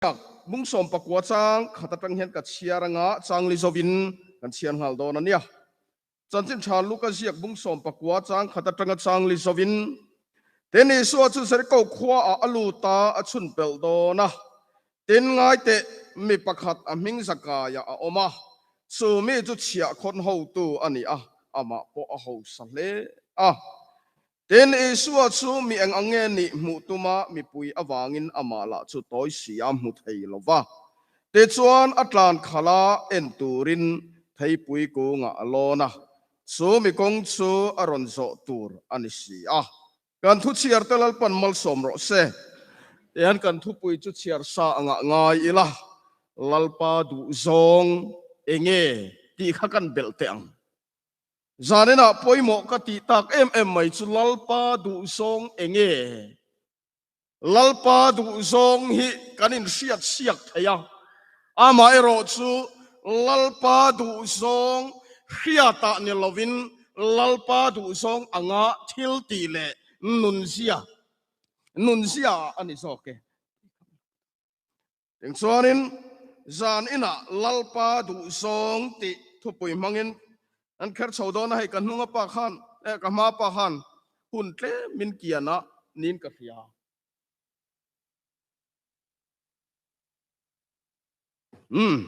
Tak, bung 19 chang khat atang hian ka chhiar anga changli zovin kan chhiar nghal dawn a nia. Chanchin tha Luka ziak bung 19 chang khat atanga changli zovin Tin Isua chu Jeriko khua ah a lut a, a chhun pelh dawn a. Tin ngai teh mi pakhat a hming Zakaia a awm a, chu mi chu chhiahkhawn hotu a ni a, amah pawh a hausa hle a. Tin, Isua chu mi eng ang nge nih hmuh tuma mipui avangin amah lah chu tawi si a hmu thei lo va. Tichuan, a tlan khalh a, en turin theipui kungah a lawn a, chu mi kawng chu a rawn zawh tur a ni si a. Kan thu chhiar te Lalpan malsawm rawh se. Tihian kan thupui chu chhiar sa angah ngai ila, Lalpa duhzawng enge tih kha kan belh teh ang. Zaninah pawimawh ka tih tak em em mai chu Lalpa duhzawng enge? Lalpa duhzawng hi kan inhriat siak thei a, amaherawh chu Lalpa duhzawng hriatah ni lovin Lalpa duhzawng anga thil tih leh nunzia, nunzia a ni zawk e. Eng chuanin zan inah Lalpa duhzawng tih thupui hmangin an kher chho dawn a, hei ka hnunga pa khan eh ka hma pa khan hun tlem min kian a niin ka hria. Umm.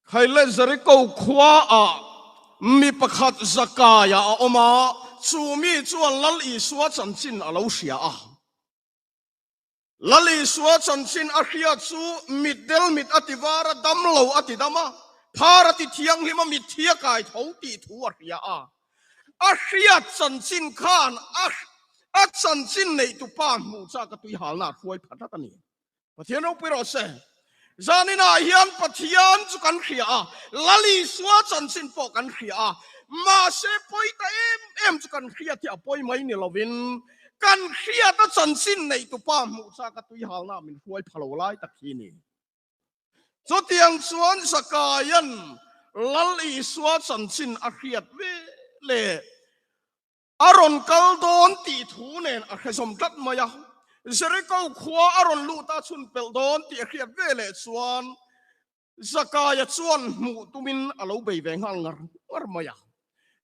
Khaile Jeriko khua ah mi pakhat Zakaia a awm a, chu mi chuan Lal Isua chanchin a lo hria a. Lal Isua chanchin a hria chu mitdel mit a ti var a, dam lo a ti dam a, phar a ti thianghlim a, mitthi a kai tho tih thu a hria a. A hriat chanchin khan a a chanchin neihtupa hmuh chak a tuihalna a hruai pha tlat a ni. Pathian ropui rawh se. Zaninah hian Pathian chu kan hria a, Lal Isua chanchin pawh kan hria a, mahse pawi ta em em chu kan hriat hi a pawi mai ni lovin kan hriata chanchin neihtupa hmuh chak a tuihalna min hruai pha lo lai tak hi ni. Chutiang chuan Zakaia'n Lal Isua chanchin a hriat ve leh A rawn kal dawn tih thu nen a hre zawm tlat mai a. Jeriko khua a rawn lut a chhun pelh dawn tih a hriat ve leh chuan Zakaia chuan hmuh tumin a lo bei ve nghal ngar ngar mai a.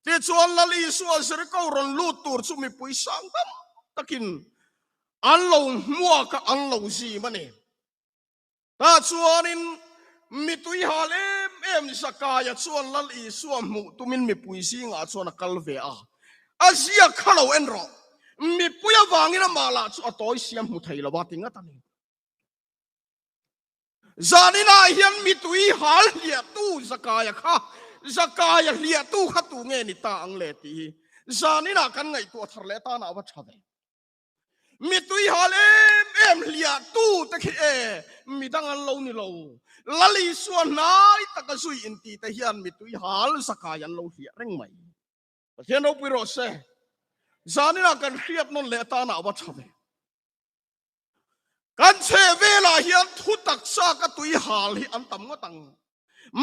Tichuan Lal Isua Jeriko rawn lut tur chu mipui sang tam takin an lo hmuak a, an lo zim a ni. Tah chuanin mitui hal em em Zakaia chuan Lal Isua hmuh tumin mipui zingah chuan a kal ve a. A ziak kha lo en rawh. Mipui avangin amah lah chu a tawi siam hmu thei lo a ti ngat a ni. Zaninah hian mitui hal hliahtu Zakaia kha, Zakaia hliahtu kha tu nge ni ta ang le tih hi zaninah kan ngaihtuah thar leh atan a va tha ve. Mitui hal em em hliah tu te khi e, midang an lo ni lo. Lal Isua hnai taka zui inti te hian mitui hal zakai an lo hliah reng mai. Pathian ropui rawh se. Zaninah kan hriat nawn leh atana a va tha ve. Kan chheh velah hian thu taksa ka tui hal hi an tam ngawt ang.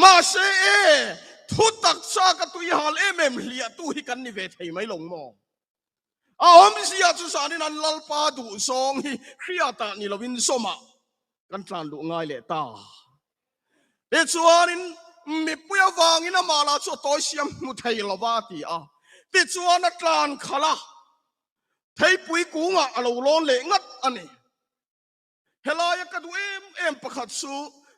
Mahse e, thu taksa ka tui hal em em hliah tu hi kan ni ve thei mai lo maw? A awmzia chu zanin an Lalpa duh zawng hi hriatah ni loin zawmah kan tlan luh ngai leh ta. Tichuanin mipui avangin amah lah chu a tawi siam hmu thei lova a ti a. Tichuan a tlan khalh a, theipui kungah a lo lawn leh ngat a ni. Helaia ka duh em em pakhat chu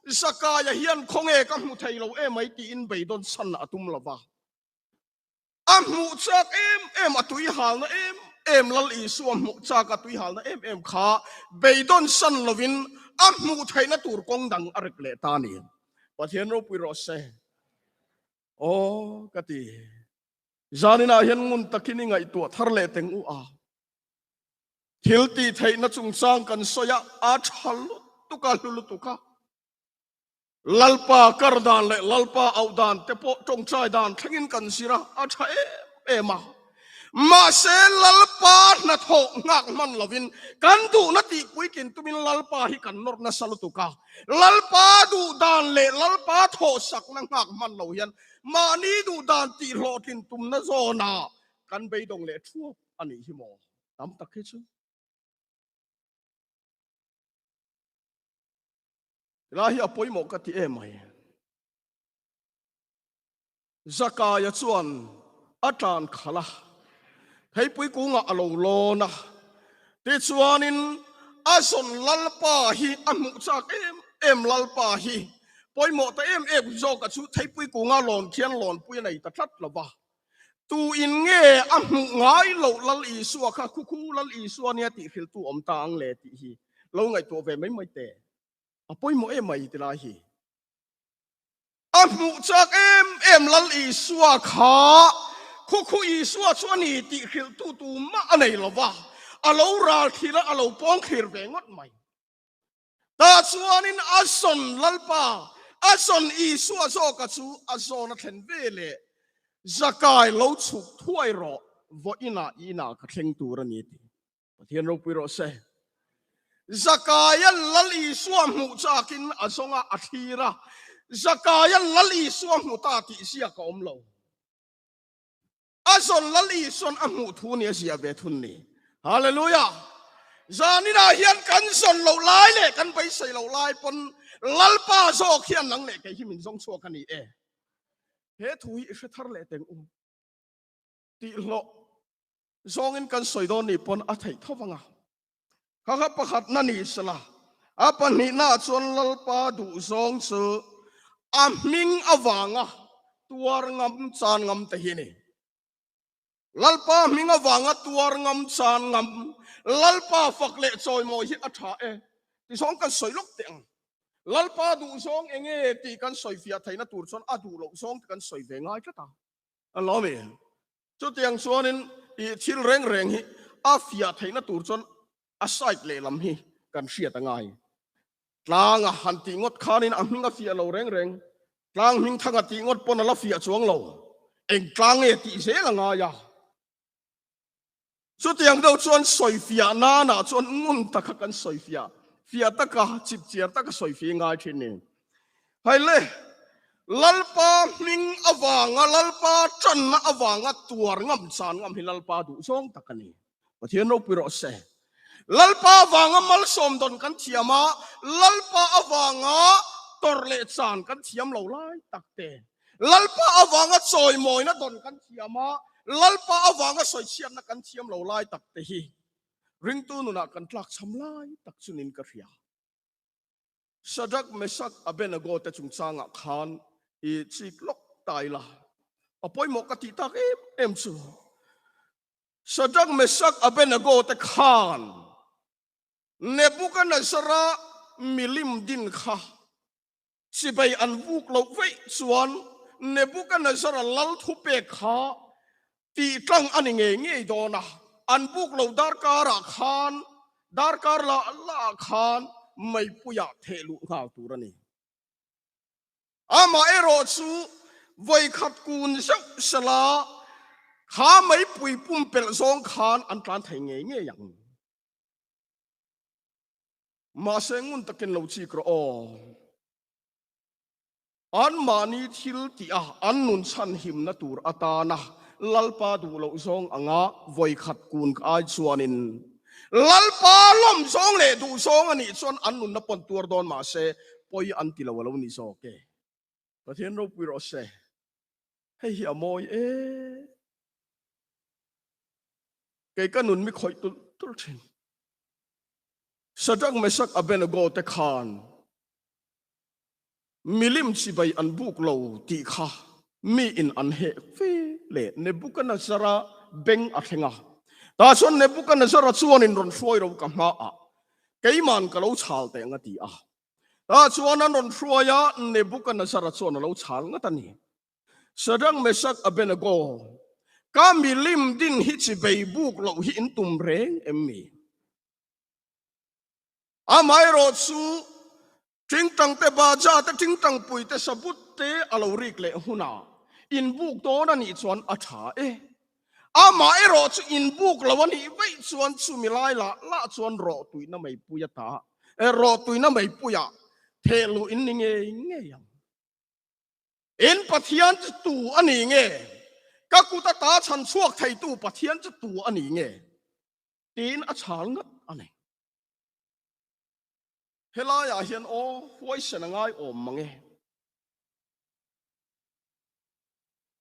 Zakaia hian khawnge ka hmu thei lo emai tiin beidawn chhan a tum lova. A hmuh chak em em, a tuihalna em em, Lal Isua hmuh chak a tuihalna em em kha beidawn san lovin a hmuh theihna tur kawng dang a rek leh ta a ni. Pathian ropui rawh se. Aw ka ti. Zaninah hian ngun takin i ngaihtuah thar leh teng u a. Thil tih theihna chungchang kan sawi a, a tha lutuk a, hlu lutuk a. Lalpa kar dan leh Lalpa auh dan te pawh tawngtai dan thlengin kan zir a, a tha em em a. Mahse Lalpa hnathawh nghak hman lovin kan duhna tih puitlin tumin Lalpa hi kan nawr nasa lutuk a. Lalpa duh dan leh Lalpa thawhsakna nghak hman lo hian mahni duh dan tih hlawhtlin tumna zawnah kan beidawng leh thuap a nih hi maw? Tam tak hi chu. Tilai hi a pawimawh ka ti em mai. Zakaia chuan a tlan khalh a, theipui kungah a lo lawn a. Tichuanin a zawn Lalpa hi a hmuh chak em em Lalpa hi pawimawh ta em em zawka chu theipui kunga lawn khian lawnpui a nei ta tlat lo va. Tu in nge a hmuh ngai loh Lal Isua kha khu khu Lal Isua nia tih hriltu awm ta ang le tih hi lo ngaihtuah ve mai mai teh. A pawimawh em mai tilai hi. A hmuh chak em em Lal Isua kha khu khu Isua chu a ni tih hrilhtu tu mah a nei lo va, a lo ral thlir a, a lo pawng thlir ve ngawt mai. Tah chuanin a zawn Lalpa, a zawn Isua zawka chu a zawn a thlen ve leh Zakai lo chhuk thuai rawh, vawiinah i inah ka thleng tur a ni ti. Pathian ropui rawh se. Zakaia Lal Isua hmuh chakin a zawng a, a thlir a. Zakaia Lal Isua hmu ta tih ziak a awm lo. A zawn Lal Isuan a hmuh thu ni a ziah ve thun ni. Hallelujah! Zaninah hian kan zawn loh lai leh kan beisei loh lai pawn Lalpa zawk hian nang leh kei hi min zawng chhuak a ni e. He thu hi i hre thar leh teng u. Tihhlawh Zawngin kan sawi dawn nih pawn a theih tho vang a. Kha kha pakhatna ni sela, a pahnihnaah chuan Lalpa duhzawng chu a hming avanga tuar ngam chan ngam te hi a ni. Lalpa hming avanga tuar ngam chan ngam, Lalpa fak leh chawimawi hi a tha e ti zawng kan sawi lawk teh ang. Lalpa duhzawng eng nge tih kan sawi fiah theihna tur chuan a duh loh zawng te kan sawi ve ngai tlat a. A lo mi. Chutiang chuanin i thil reng reng hi a fiah theihna tur chuan a side lehlam hi kan hriat a ngai. Tlanga han tih ngawt khanin a hming a fiah lo reng reng. Tlang hming thanga tih ngawt pawn a la fiah chuang lo. Eng tlang nge tih zel a ngai a. Chutiang deuh chuan sawifiah nanah chuan ngun taka kan sawifiah, fiah taka, chipchiar taka sawifiah ngai thin ni. Hai le, Lalpa hming avanga, Lalpa tanna avanga tuar ngam chan ngam hi Lalpa duh zawng tak a ni. Pathian ropui rawh se. Lalpa avanga malsawm dawn kan thiam a, Lalpa avanga tawrh leh chan kan thiam lo lai tak te. Lalpa avanga chawimawina dawn kan thiam a, Lalpa avanga sawichhiatna kan thiam lo lai tak te hi ringtu nunah kan tlakchham lai tak chunin ka hria. Shadrach, Meshach, Abednego te chungchangah khan i chik lawk ta ila, a pawimawh ka tih tak em em chu Shadrach, Meshach, Abednego te khan Nebuchadnezzar-a milim din kha Chibai an vuk loh veih chuan Nebuchadnezzar-a lal thupek kha tih tlang a ni ngei ngei dawn a, an buk lo darkarah khan darkar lah lah khan meipuiah theh luh nghal tur a ni. Amaherawh chu vawikhat kun zeuh sela kha meipui pumpelh zawng khan an tlan thei ngei ngei ang. Mahse ngun takin lo chik rawh aw. Anmahni thil tih a an nun chhan himna tur atana Lalpa duh loh zawng anga vawikhat kun ai chuanin Lalpa lawm zawng leh duh zawng a nih chuan an nunna pawn tuar dawn mahse pawi an ti lo a lo ni zawk e. Pathian ropui rawh se. Hei hi a mawi e. Kei ka nun mi khawih tulh tulh thin. Shadrach, Meshach, Abednego te khan milim chibai an buk lo tih kha mi in an heh fe le Nebuchadnezzar-a beng a thleng a. Tah chuan Nebuchadnezzar-a chuanin rawn hruai ro ka hmaah keiman ka lo chhal teh ang a ti a. Tah chuan an rawn hruai a, Nebuchadnezzar-a chuan a lo chhal ngat a ni. Shadrach, Meshach, Abednego, ka milim din hi chibei buk loh hi in tum reng em mi? Amaherawh chu tingtang te, baja te, tingtang pui te, sabut te a lo rik leh hunah in buk dawn a nih chuan a tha e. Amaherawh chu in buk lo a nih vaih chuan chumi lai lah lah chuan rawh tuihna meipui a ta e, rawh tuihna meipuiah thehluh in ni ngei ngei ang. In Pathian chu tu a ni nge? Ka kut ata chhan chhuak theitu Pathian chu tu a ni nge? Tiin a chhal ngat a ni. Helaiah hian aw huaisen a ngai awm mang e.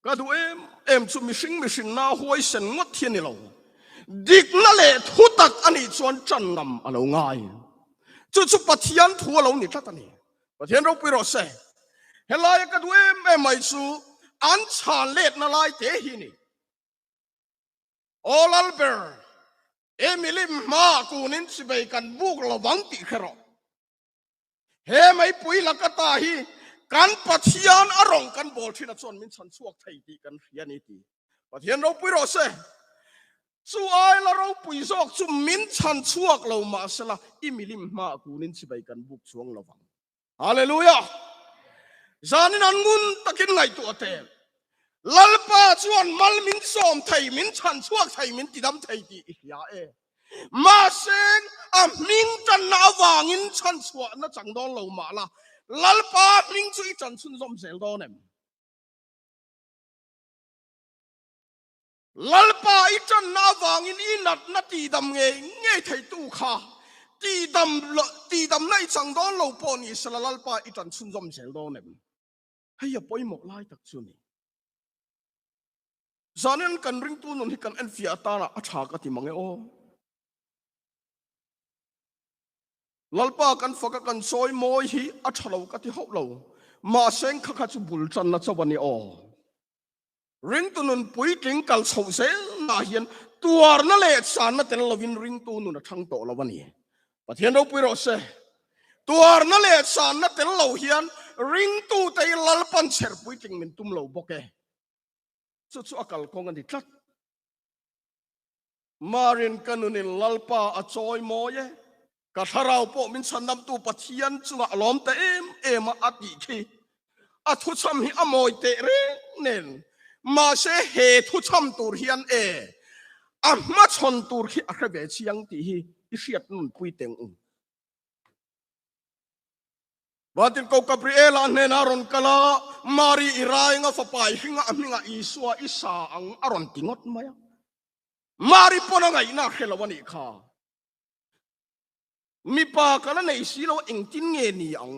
Ka duh em em chu mihring mihrinna huaisen ngawt hi a ni lo. Dikna leh thu tak a nih chuan ṭan ngam a lo ngai. Chu chu Pathian thu a lo ni tlat a ni. Pathian ropui rawh se. Helaia ka duh em em mai chu an chhan letna lai te hi a ni. Aw Lalber, e milim hmaah kunin chibei kan buk lovang tih hre rawh. He meipui laka ta hi kan Pathian a rawng kan bawl thin a chuan min chhan chhuak thei tih kan hria a ni ti. Pathian ropui rawh se. Chu ai la ropui zawk chu min chhan chhuak lo mahsela i milim hmaah kunin chibei kan buk chuang lo vang. Hallelujah! Zanin an ngun takin ngaihtuah teh. Lalpa chuan mal min sawm thei, min chhan chhuak thei, min tidam thei tih i hria e. Mahse, a hming tanna avangin chhan chhuahna chang dawn lo mah la, Lalpa hming chu i chan chhunzawm zel dawn em? Lalpa i tanna avangin i natna tidam ngei ngei theitu kha tidam tidamna i chang dawn lo pawh ni sela Lalpa i tan chhunzawm zel dawn em? Hei a pawimawh lai tak chu a ni. Zanin kan ringtu nun hi kan enfiah atana a tha ka ti mang e aw. Lalpa kan faka kan sawi mawi hi a tha lo ka ti hauh lo. Mahse kha kha chu bul tanna chauh a ni aw. Ringtu nun puitling kal chhoh zelnaah hian tuarna leh channa tel lovin ringtu nun a thang tawh lo a ni. Pathian ropui rawh se. Tuarna leh channa tel lo hian ringtute hi Lalpan chher puitling min tum lo bawk e. Chu chu a kalkawng a ni tlat. Marin ka nunin Lalpa a chawi mawi e, ka thlarau pawh min chhandamtu Pathian chungah a lawm ta em em a a tih khi. A thuchham hi a mawi teh reng nen, mahse he thuchham tur hian e, a hmachhawn tur khi a hre ve chiang tih hi i hriat nunpui teng u. Vantirhkoh Gabriela hnenah a rawn kal a, Mari i rainga fapa i hringa a hmingah Isua i sa ang a rawn ti ngawt mai a. Mari pawn a ngaihna a hre lo a nih kha. Mipa ka la nei si lo engtin nge ni ang?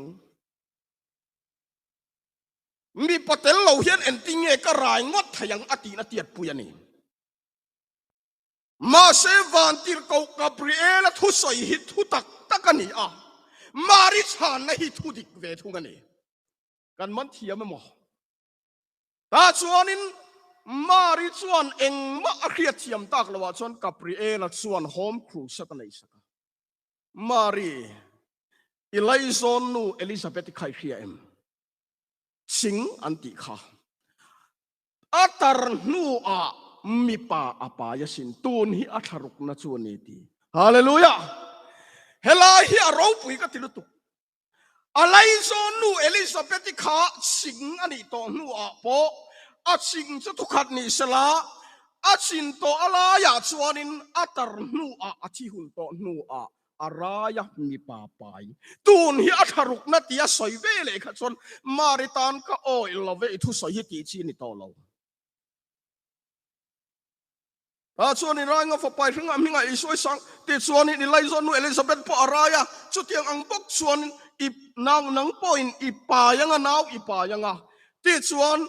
Mipa tel lo hian engtin nge ka rai ngawt thei ang a tihna tiatpui a ni. Mahse, Vantirhkoh Gabriela thusawi hi thu tak tak a ni a, Mari chhanna hi thu dik ve thung a ni. Kan man thiam emaw? Tah chuanin Mari chuan engmah a hriat thiam tak loah chuan Gabriela chuan home crusade a nei sak a. Mari, i laizawn nu Elizabeth i kha i hria em? Ching an tih kha. A tar hnuah mipa a pai asin, tun hi a thlarukna chu a ni ti. Hallelujah! Helai hi a ropui ka ti lutuk. A laizawn nu Elizabeth-i kha ching a nih tawh hnuah pawh a ching chu thukhat ni sela, a chin tawh a laiah chuanin a tar hnuah a thi hun tawh hnuah A raia mipa pai tun hi a thlarukna tia sawi ve leh kha chuan Mari tan ka awih lo ve i thusawi hi tih chi a ni tawh lo. Tah chuan i rainga fapa i hringa hminga Isua i sang tih chuanin i laizawn nu Elizabeth pawh a rai a, chutiang ang bawk chuan i nau nang pawhin i pai anga nau i pai anga tih chuan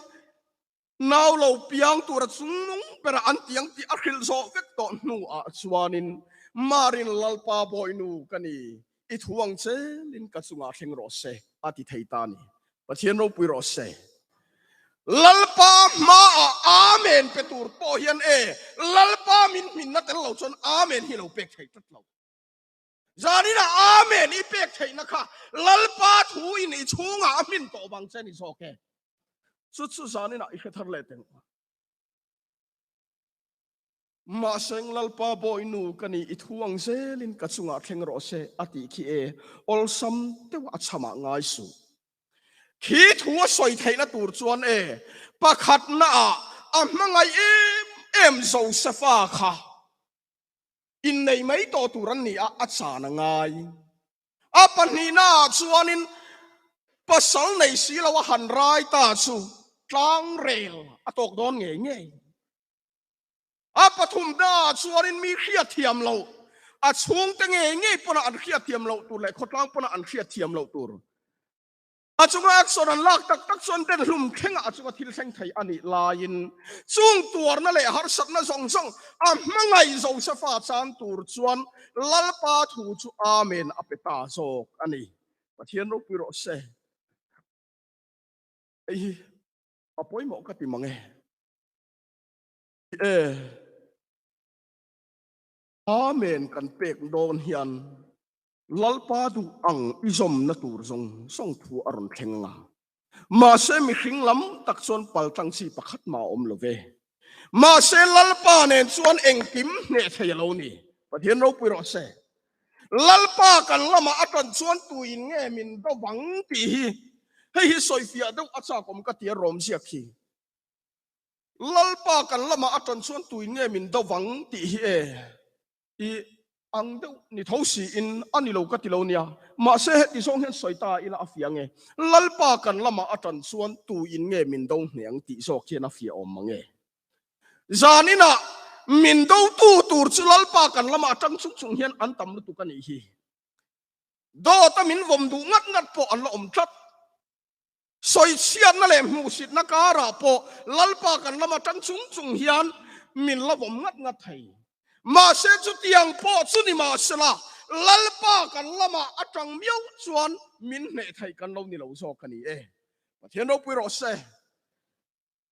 Nau lo piang tura chungnung bera an tiang tih a hrilh zawh vek tawh hnuah chuanin Marin Lalpa Bawinu ka ni, i thu ang chelin ka chungah thleng rawh se a ti thei ta a ni. Pathian ropui rawh se. Lalpa hmaah Amen pe tur pawh hian e, Lalpa min hminna tel lo chuan Amen hi lo pek thei tlat lo. Zaninah Amen i pek theihna kha Lalpa thu in i chhungah a hmin tawh vang che ni zawk e. Chu chu zaninah i hre thar leh teng. Mahseng Lalpa Bawinu ka ni i thu ang zelin ka chungah thleng rawh se a tih khi e, awlsam deuh a chhamah ngai suh. Khi thu a sawi theihna tur chuan e, pakhatnaah a hmangaih em em Josefa kha. Innei mai tawh tur an ni a, a chan a ngai. A pahnihnaah chuanin pasal nei si lo a han rai ta chu tlangrel a tawk dawn ngei ngei. A pathumnaah chuanin mi hriatthiam lo. A chhungte ngei ngei pawna an hriatthiam loh tur leh khawtlang pawna an hriatthiam loh tur. A chunga action an lak tak tak chuan den hlum thlengah a chunga thil thleng thei a nih laiin chung tuarna leh harsatna zawng zawng a hmangaih Josefa chan tur chuan Lalpa thu chu Amen a pe ta zawk a ni. Pathian ropui rawh se. Hei hi a pawimawh ka ti mang e. E. Amen kan pek dawn hian Lalpa duh ang i zawmna tur zawng zawng thu a rawn thleng ang a. Mahse mihring lam tak chuan pal tlang chi pakhat mah a awm lo ve. Mahse Lalpa nen chuan engkim hneh thei a lo ni. Pathian ropui rawh se. Lalpa kan lamah a tan chuan tuin nge min do vang tih hi hei hi sawifiah deuh a chak awm ka ti a rawm ziak hi. Lalpa kan lamah a tan chuan tuin nge min do vang tih hi e. I ang deuh ni tho siin a ni lo ka ti lo nia. Mahse heti zawng hian sawi ta ila a fiah nge? Lalpa kan lamah a tan chuan tu in nge min do hne ang tih zawk hian a fiah awm mang e. Zan inah min do tu tur chu Lalpa kan lamah a tang chung chung hian an tam lutuk a nih hi. Dawta min vawm duh ngat ngat pawh an la awm tlat. Sawichhiatna leh hmuhsitna karah pawh Lalpa kan lama tang chung chung hian min la vawm ngat ngat thei. Mahse chutiang pawh chu ni mahsela Lalpa kan lama atang miau chuan min hneh theih kan lo ni lo zawk a ni e. Pathian ropui rawh se.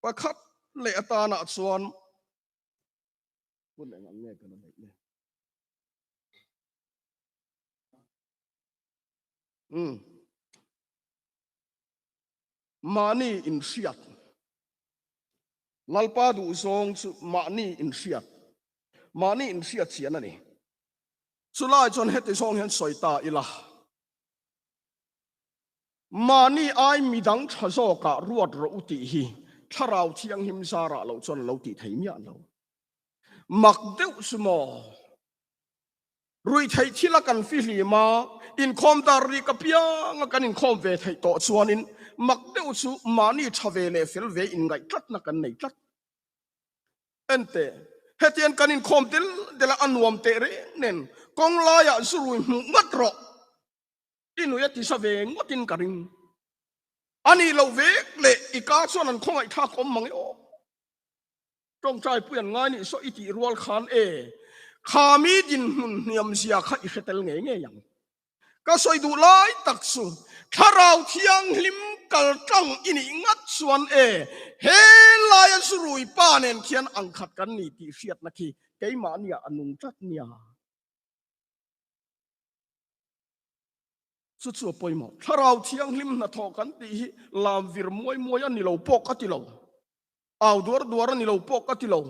Pakhat leh atanah chuan hun eng ang nge kan la neih le? Umm. Mahni inhriat. Lalpa duhzawng chu mahni inhriat. Mahni inhriat chian a ni. Chulai chuan heti zawng hian sawi ta ila. Mahni ai midang tha zawkah ruat rawh u tih hi Thlarau Thianghlim zarah loh chuan a lo tih thei miah lo. Mak deuh chu maw? Ruihtheih thil a kan fihlim a, inkhawm dar rik apiang a kan inkhawm ve theih tawh chuanin mak deuh chu mahni tha ve leh fel ve inngaih tlatna kan nei tlat. Enteh, hetiang kan inkhawm del del a a nuam teh reng nen kawng laiah zu rui hmuh ngat rawh. I nui a tisa ve ngawtin ka ring. A nih loh vek leh i ka chuan an khawngaihthlak awm mang e aw. Tawngtai pui an ngai nih saw i tih rual khan e, kha mi dinhmun hniam zia kha i hre tel ngei ngei ang. Ka sawi duh lai tak chu Thlarau Thianghlim kal tlang i nih ngat chuan e, he laia zurui pa nen khian ang khat kan ni tih hriatna khi keimahniah a nung tlat nia. Chu chu a pawimawh. Thlarau Thianghlim hnathawh kan tih hi lam vir muai muai a ni lo pawh ka ti lo. Au duar duar a ni lo pawh ka ti lo.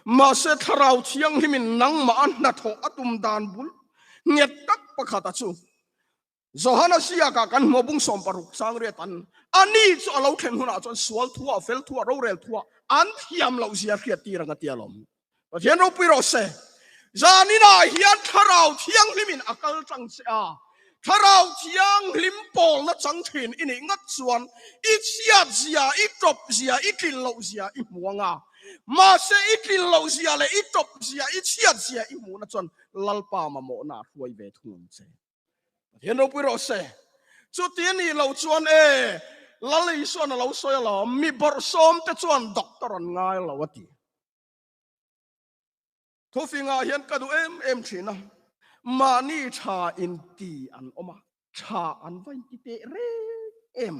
Mahse Thlarau Thianghlimin nangmah a hnathawh a tum dan bul nghet tak pakhat a chu. Johana ziakah kan hmu a bung 16 changriat an a ni chu a lo thlen hunah chuan sual thuah, fel thuah, rorel thuah an thiam loh zia hriat tir ang a ti alawm. Pathian ropui rawh se. Zaninah hian Thlarau Thianghlimin a kal tang che a, Thlarau Thianghlim pawlna chang thin i nih ngat chuan i chhiat zia, i tawp zia, i tlin loh zia i hmu ang a. Mahse i tlin loh zia leh i tawp zia, i chhiat zia i hmuhna chuan Lalpa mamawhna a hruai ve thung ang che. Pathian ropui rawh se. Chuti a nih loh chuan e, Lal Isuan a lo sawi alawm, mi bawrhsawmte chuan doctor an ngai lo a ti. Thufingah hian ka duh em em thin a, mahni tha inti an awm a, tha an va inti teh reng em.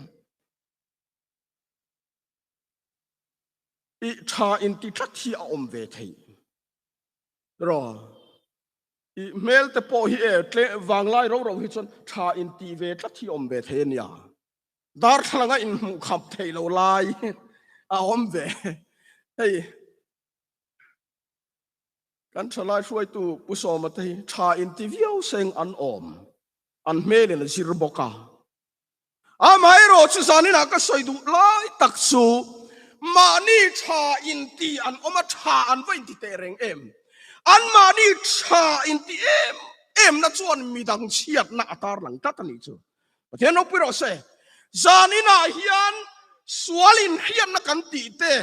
I tha inti tlat hi a awm ve thei ro. I hmel te pawh hi e tle vanglai ro ro hi chuan tha inti ve tlat hi awm ve thei a nia. Darthlalanga inhmuh khap theih lo lai a awm ve. Hei kan thalai hruaitu Pu Sawma te hi tha inti viau seng an awm. An hmelin a zir bawk a. Amaherawh chu zaninah ka sawi duh lai tak chu mahni tha inti an awm a, tha an va inti teh reng em? An mahni tha inti em emna chuan midang chhiatna a tarlang tlat a nih chu. Pathian ropui rawh se. Zaninah hian sual inhriatna kan tih te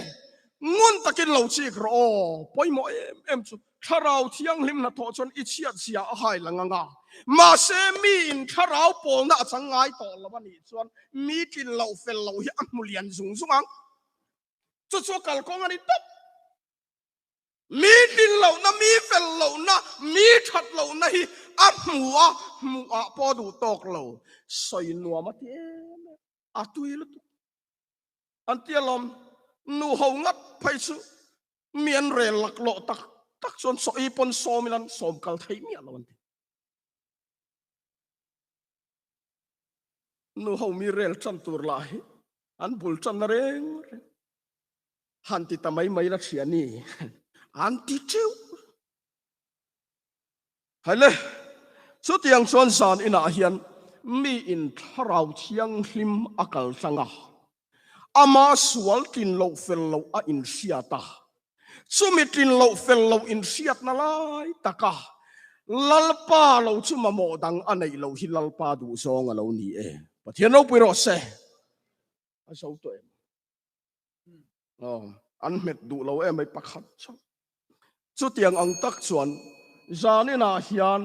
ngun takin lo chik rawh aw. Pawimawh em em chu. Thlarau Thianghlim hnathawh chuan i chhiat zia a hai lang ang a. Mahse, miin thlarau pawlna a chang ngai tawh lo a nih chuan mi tlin loh fel loh hi a hmu lian zung zung ang. Chu chu a kalkawng a ni tawp. Mi tlin lohna, mi fel lohna, mi that lohna hi a hmu a, hmuh ah pawh duh tawk lo. Sawi nuam a ti em em, a tui lutuk. An ti alawm, nu ho ngat phei chu mi an rel laklawh tak tak chuan saw i pawn sawm ila an sawm kal theih miah lo an ti. Nu ho mi rel tan tur lah hi an bul tanna reng reng han ti ta mai mai la thiani an ti teuh. Haile, chutiang chuan zan inah hian mi in thlarau thianghlim a kal tlang a, ama sual tlin loh fel loh a inhriat a, chumi tlin loh fel loh inhriatna lai taka Lalpa lo chu mamawh dang a neih loh hi Lalpa duhzawng a lo ni e. Pathian ropui rawh se. A zo tawh em? Aw, an hmet duh lo em mai pakhat chauh. Chutiang ang tak chuan zaninah hian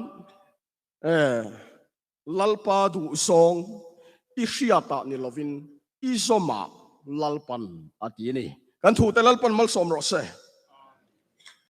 eh Lalpa duhzawng i hriatah ni lovin i zawmah Lalpan a ti a ni. Kan thute Lalpan malsawm rawh se.